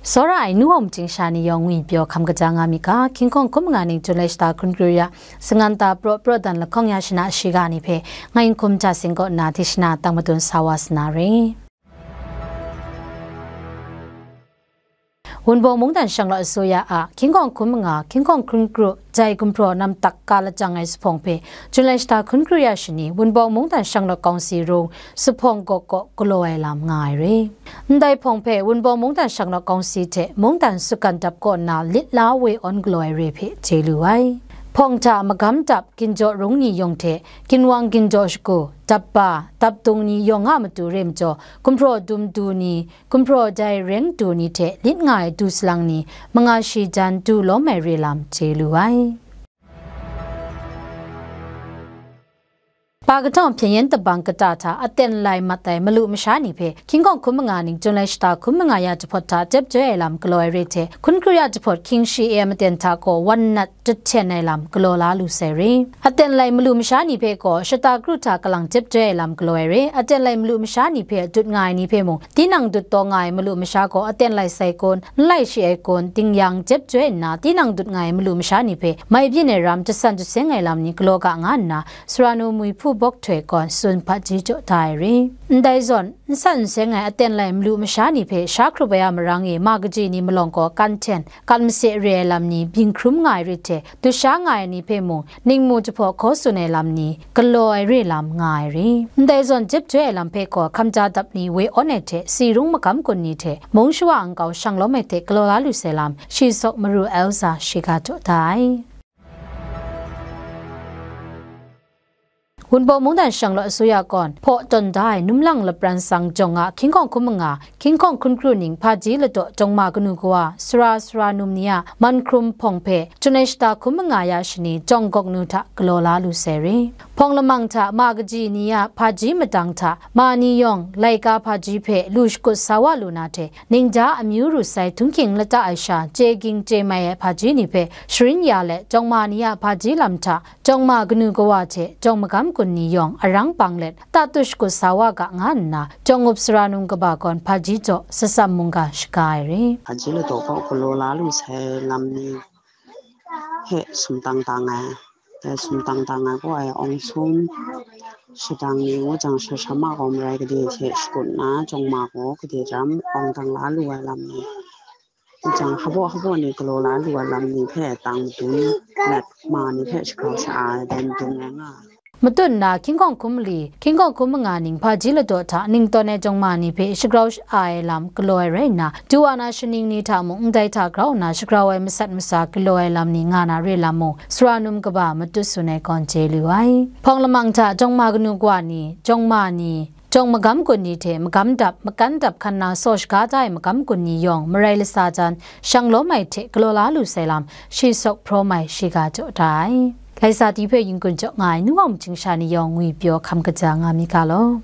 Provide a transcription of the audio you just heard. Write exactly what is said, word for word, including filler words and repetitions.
Tsawra ai nu wawng mating sha ni yawng ngwi pyaw hkam kaja nga mi ga, hkying hkawng hkum nga ning Jun lai shata hkun kru ya, sangan ta praw praw dan lahkawng ya shana shiga ni hpe, ngai n hkum ja sing kaw nna, tishna tang madun sa wa sa na re. Wunpawng mungdan shanglawt asuya a, hkying hkawng hkum nga, hkying hkawng hkun kru, jai gumhpraw nam tak ka lajang ai zuphpawng hpe, Jun lai shata hkun kru ya shani, Wunpawng mungdan shanglawt kawngsi rung, zuphpawng kaw kaw galaw ai lam nga ai re. Ndai hpawng hpe Wunpawng mungdan shanglawt kawngsi hte mungdan sutgan dap kaw nna lit la we awn galaw ai re hpe chye lu ai. Hpawng hta magam dap ginjaw rung ni yawng hte, ginwang ginjaw shagu, dap ba, dap dung ni yawng a matu re majaw, gumhpraw dum du ni, gumhpraw dai reng du ni hte lit nga ai du salang ni, manga shi jan du lawm ai re lam chye lu ai. Pa katawng hpyen yen tabang kata hta aten lai mat ai malu masha ni hpe, hkying hkawng hkum manga ning Jun lai shata hkum manga ya jahpawt hta jep joi ai lam galaw ai re hte, hkun kru ya jahpawt hkying shi e ai maten hta gaw wan nat jahten ai lam galaw la lu sai re. Aten lai malu masha ni hpe gaw, shata kru hta kalang jep joi ai lam galaw ai re. Aten lai malu masha ni hpe dut nga ai ni hpe mung, tinang dut taw nga ai malu masha gaw aten lai sai kun, n lai shi ai kun, ding yang jep joi nna, tinang dut nga ai malu masha ni hpe, mai byin ai ram jasan jaseng ai lam ni galaw ga nga nna, Sara nu Mui Hpu Bawk Htoi gaw tsun hpaji jaw da ai re. Ndai zawn, n san n seng ai aten lai malu masha ni hpe sha hkrup ai a marang e ma kaji ni malawng gaw kan hten, kan mase re ai lam ni byin hkrum nga ai re hte, dusha nga ai ni hpe mung, ningmu jahpaw hkaw tsun ai lam ni galaw ai re lam nga ai re. Ndai zawn jep joi ai lam hpe gaw hkamja dap ni we awn ai hte, si rung magam gun ni hte, mung shawa nkau shang lawm ai hte galaw la lu sai lam, shi sawk maru Elsa shiga jaw da ai. Wunpawng mungdan shanglawt asuya kawn, hpaw tawn da ai num lang lapran sang jawng a hkying hkawng hkum manga, hkying hkawng hkun kru ning hpaji ladaw jawng ma kanu kawa, sara sara num ni a man hkrum hpawng hpe, Jun lai shata hkum manga ya shani jawng gawk nu hta galaw la lu sai re. Hpawng lamang hta ma kaji ni a hpaji madang hta, ma ni yawng laika hpaji hpe lu shakut sa wa lu na hte, ningja amyu ru sai htunghking lata ai sha, chye ging chye mai ai hpaji ni hpe sharin ya let, jawng ma ni a hpaji lam hta, jawng ma kanu kawa hte jawng magam gun ni yawng arang bang let, ta tu shakut sa wa ga nga nna, jawng up sara num kaba gawn hpaji jaw, satsam mungga shaga ai re. Hpaji ladaw kaw galaw la lu sai lam ni hpe sumtang tang ai. Dai sumtang tang ai gaw ai awng sum, shadang ni ngu jang, sha sha ma gaw marai gade hte shakut nna, jawng ma gaw gade jam awng dang la lu ai lam ni, ngu jang, hpaw hpaw ni galaw la lu ai lam ni hpe tang madun let, ma ni hpe shagrau sha-a ai, dai madun rai nga ai. Matut nna, hkying hkawng hkum mali, hkying hkawng hkum manga ning hpaji ladaw hta ning tawn ai jawng ma ni hpe shagrau sha-a ai lam galaw ai rai nna, du wa na shaning ni hta mung ndai hta grau nna shagrau ai masat masa galaw ai lam ni nga na re lam mung, sara num kaba matut tsun ai gawn chye lu ai. Hpawng lamang hta jawng ma kanu kawa ni, jawng ma ni, jawng magam gun ni hte magam dap, makan dap hkan na saw shaga da ai magam gun ni yawng marai lasa jan, shang lawm ai hte galaw la lu sai lam, shi sawk hpraw mai shiga jaw da ai. Laisa ti hpe yin-gun jaw nga ai nu wa maching sha ni yawng ngwi pyaw hkam kaja nga mi ga law.